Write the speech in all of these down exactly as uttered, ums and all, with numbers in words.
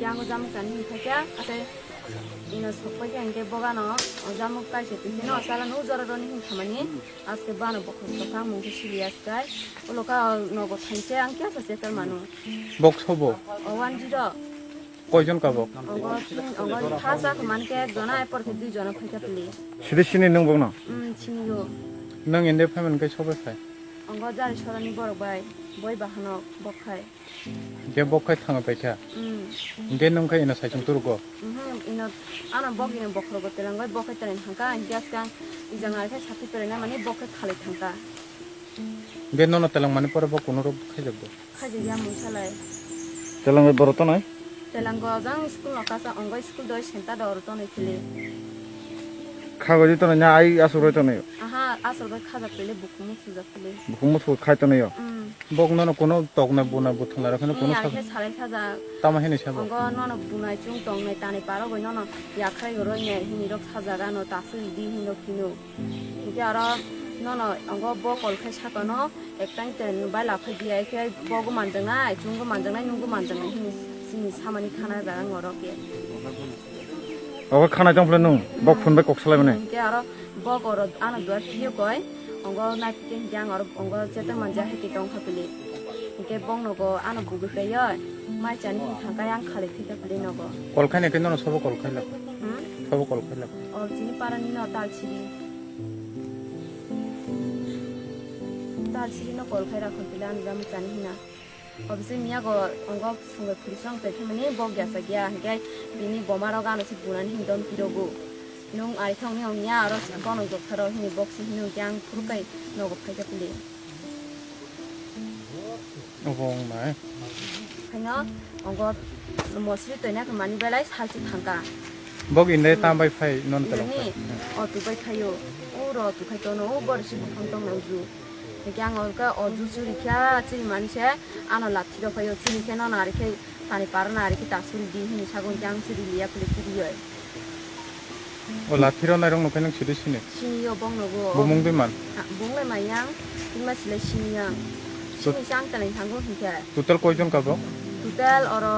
Yang o jamuk chani hwn khaikha, ate ino sok paikha hinkhe bogano o jamuk kaisa twi kheno chala no jora roni hwn khamani, aske bano bokhok tokha mungsa sili askai, ulo kha o nogo thanse ang kya sa chetel manu. Bok sobo? O one zero. Koijon ka bok? Ogo tin, ogo tha sa kha mankhe ek jona, epor khe dui jona phaikha pili. Sidi sini nwng bokno? Hmm, sini o. Nwng inde phaiman khe sobai phai? Ogo jari sorani borok bai, boi bahano bok khai. Hinkhe bok khai thangwi paikha. Hmm. Hinkhe nwng khai ino saichung turugo? Mhm, ino ano bok ino bokhorogo telangoi bok khai teleng thangkha, hinkhe askang ijang nai khe sakhi pelaina mani bok khai khalai thangkha. Hinkhe nono telang mani pore bo kuno rok khaijakgo? Khaijakya mungsa lai. Telangoi boro tonoi? Telango jang school no kasa ongo school doi center do oro tonoi khili. Khagoi tonoi na ai asuk roi tonoi? Aha, asuk roi khajak pele bukumu sujak pele. Bukumu su khai tonoi yo? Hmm. Bok nono kuno tokna buna buthung laro kheno kuno. Iya, sa khe salai sajak. Tamo hini sabo? Ongo nono bunai chung tongnai tanai parogoi nono yakhrai goroi ne hini rok sajak ano tasuk di hini rok hino. Hinkhe aro nono ongo bo kol khai sakano ekta ten bai laphai diya khe bo go manjaknai, chwng go manjaknai, nwng go manjaknai hini sini samani khana jaga ngorok khe. Obo khanai tong phela nwng bok phone bai kok salai mani. Hinkhe aro bo goro ano duar phiyo koi, ongo nai phikhe hinkhe ang aro ongo jeto manja hai khe tong kha pili. Hinkhe bong nogo ano bugui kaiyo, mai chani hwn thangkai ang khalai thika pili nogo. Kol khai nai khe nono sobo kol khai lak? Hmm? Sobo kol khai lak? O chini parani no Talsiri. Talsiri no kol khai rakhon pila ani bam chani hina. Obse miya go ongo sungai phuri song te themani bok ya sa gya hinkhe bini boma rok ano si bunani hindon pirogo. Nung ari thong ni ong ya aro bono joksa rok hini bok si hino yang phuru kai nogo phaikha pili. Obo wng nai. Khaino ongo mosri toina khe mani belai salchi thangka. Bok indai tam bai phai non telok Indai phai. O tu bai phaio. O ro tu khai tono, o bor si buphang tong nang ju. Hinkhe ang orka o ju churi kha, chiri mani se ano lathi rok phaio, chiri khe nono ari khe tani parana ari khe ta suri di hini sago hinkhe ang suri liya phule kirioi. O lathi rok nairok nokhe nang sidi sini? Sini yo bong nogo. Bo mung dui man? Ha, bung lai mai yang, tini ma silai sini yang. Sini sang talai thango hinkhe. Total koi jon ka bo? Total oro,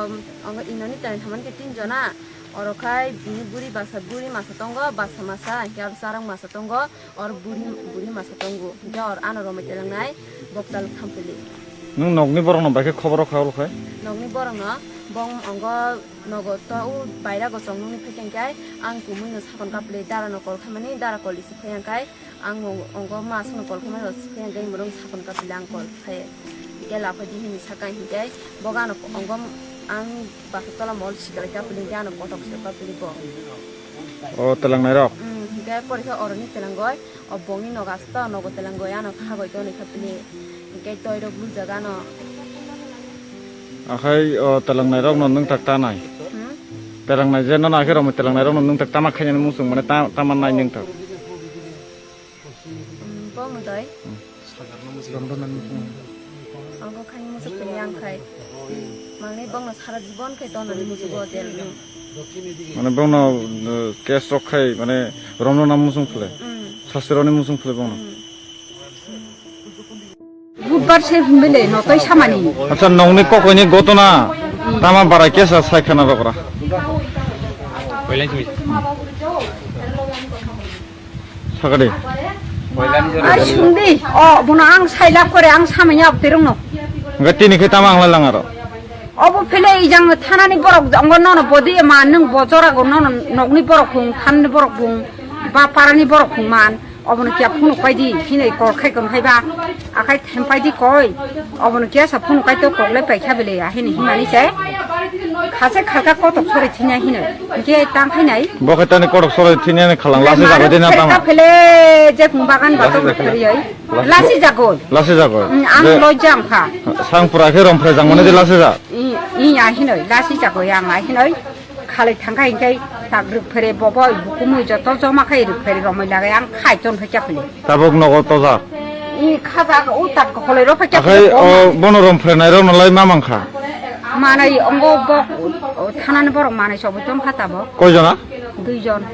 oro inoni talai thaman khe tin jona. Oro khai bini buri basa, buri masa tongo, basa masa, hinkhe aro charang masa tongo, oro buri, buri masa tongo. Hinkhe oro ano romoi telangnai, bok chalok thampili. Nwng nokni borokno bai khe khobor rok kha olo khai? Nokni borokno, bong ongo Nogo to o baira go chong nungni phaikhe hinkhe ang kumui no sakon kapli dara no kol khaimani, dara kol risi phai hinkhe ang ongo mas no kol khaimani rok si phai hinkhe morong sakon kapli ang kol khai hinkhe laphai di hini saka hinkhe boga no ongo ang basa tola mol sikla kapli hinkhe ano kotok se kapli bo. O twlang nai rok? Hmm, hinkhe porikhe oroni twlang goi. O bongni nogo asta nogo telengoi ano khagoi toni kha pili. Hinkhe toirok bujak ano. Akhai o telengnai rokno nwng tak tanai. Hmm? Telengnai je nono akhai romwi telengnai rokno nwng tak tama khainani muchung mane ta-, tama nai nwng tak. Hmm, bongno doi. Hmm. Romrwnani muchung. Ang kok khaini muchuk tini ang khai. Mangni bongno sara jibon khai tonani muchuk o jel no. Mane bongno, uh, case rok khai mane romno nam muchung phle. Hmm. Sasti roni muchung phle bongno. Hmm. Budbar se himbe le no toi samani. Acha nongni kokoni gotona tama barai kesa sai khana rokra. Sakadi. Ai sungdi, o bono ang sai lab kore ang samanya abterong no. Enggak tini khe tama ang lang aro. Obo phele ijang thanani borok ongo nono bodi ma nwng bojora go nono nokni borok hung thanani borok hung ba parani borok hung man. Obono kiya phunuk pai di, hinoi kol khai kon hai ba, akhai them pai di koi. Obono kiya sa phunuk kai to kok le pai kha bele ya, hini himani se. Khase khalka kotok sori thinya hinoi. Hinkhe tang khai nai. Bo khai tani kotok sori thinya ni khalang lasi jabai de na tama. Phele je khung bagan ba to khari ai. Lasi jagoi. Lasi jagoi. Mm, ang loi jang kha. Sang pura khe rom phre jang mane de lasi ja. I, i ya hinoi, lasi jagoi ang ai hinoi. Khalai thangkha hinkhe tak rwk phere boboi bukumui joto joma khai rwk phere romoi lagai ang khai ton phai chaphili. Tabuk nogo toja. I khaja o tak kholoi ro phai chaphili. Akhai o bono rom phrenai rok nolai ma mangkha. Manai ongo bok o thanani borok manai sobo ton kha tabok. Koi jona? Dui jon.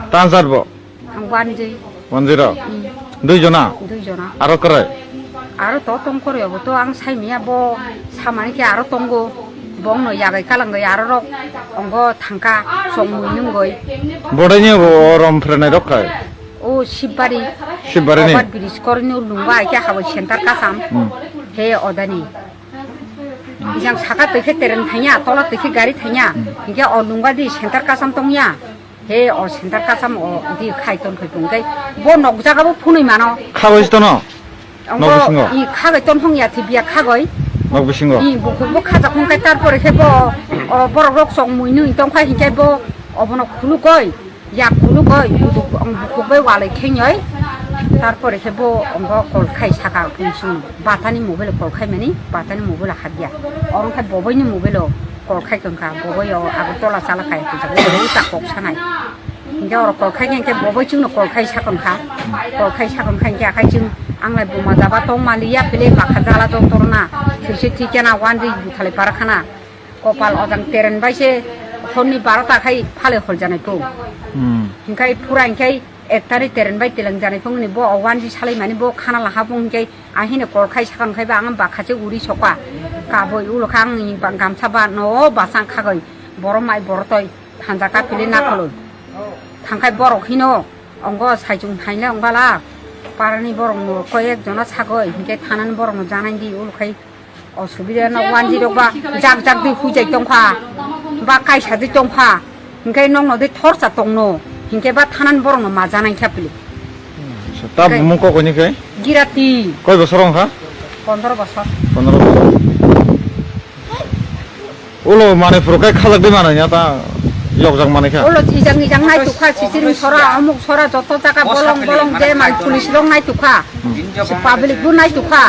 Tanjat bo? Ang wanjwi. Wanjwi rok? Hmm. Dui jona? Dui jona. Aro kore? Aro to tong kore obo to ang sai miya bo samani khe aro tongo. Bongno yagai kalangoi arorok ongo thangka chongmui nungoi. Bodaini bo rom phrenai rok khai. O Shibari. Shibari ni? Over bridge korni lungba aike habo center kasam. Hmm. He odani. Ijang saka twi khe teren thanya, tola twi khe gari thanya. Hmm. Hingke o lungba di center kasam tongya. He o center kasam o di khai ton khai tong kai. Bo nok jaga bo phunui mano. Khagoi tono? Nok bisingo? I khagoi ton hong ya thibia khagoi. Nok bisingo? I bukhuk bo khajak hong kai, tarpore khe bo o borok rok chongmui nui tong khai hingkai bo obono khuluk goi. Ya khuluk goi, bukhuk, ang bukhuk bai walai khengoi. Tarpore khe bo ongo kol khai saka phung sung. Batani mobile kol khai mani, batani mobile habya. Oro khai boboini mobile o kol khai tongkha, boboyo Agartala chala kaya tongkha, bobo uta kok sanai. Hinkhe oro kol khai khe, hinkhe boboi chwngno kol khai sakon kha. Kol khai sakon kha hinkhe akhai chwng anglai buma jaba tong maliya phile bakha jala jong torna. Thwise thikena wandi buthalai para khana. Kopal ojang teren bai se horni barota khai phale hol janai po. Hmm. Hinkhe pura hinkhe ek tari teren bai teleng janai po ni bo o wandi salai mani bo khana laha po hinkhe. Ahini kol khai sakon khai ba ang bakha se uri sokha. Kaboi ulo kha ang ni ba-, gamsa ba no basang khagoi. Boro mai boro toi thanja ka pili na kholoi. Thangkhai borok hino ongo saichung thainle ongbala. Parani borok no koi ek jona sagoi hinkhe thanani borok no janai di ulo khai osubida no wanji rok ba jak jak di hujai tongkha. Ba kaisa di tongkha. Hinkhe nokno de thorsa tongno, hinkhe ba thanan borokno ma janai kha pili. Acha, ta bumung kok hini khe? Girati. Koi bosor wng kha? Pondro bosor. Pondro bosor. Ulo manwi phuru khe khajak di manwi ya ta yokjak manwi kha? Ulo ijang ijang nai tukha, sisiring sora, amuk sora, joto jaga bolong bolong je man police rok nai tukha. Hmm. Public bo nai tukha.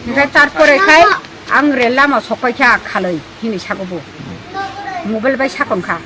Hinkhe tarpore khai ang rel lama sokpai kha khaloi hini sago bo. Mobile bai sakon kha.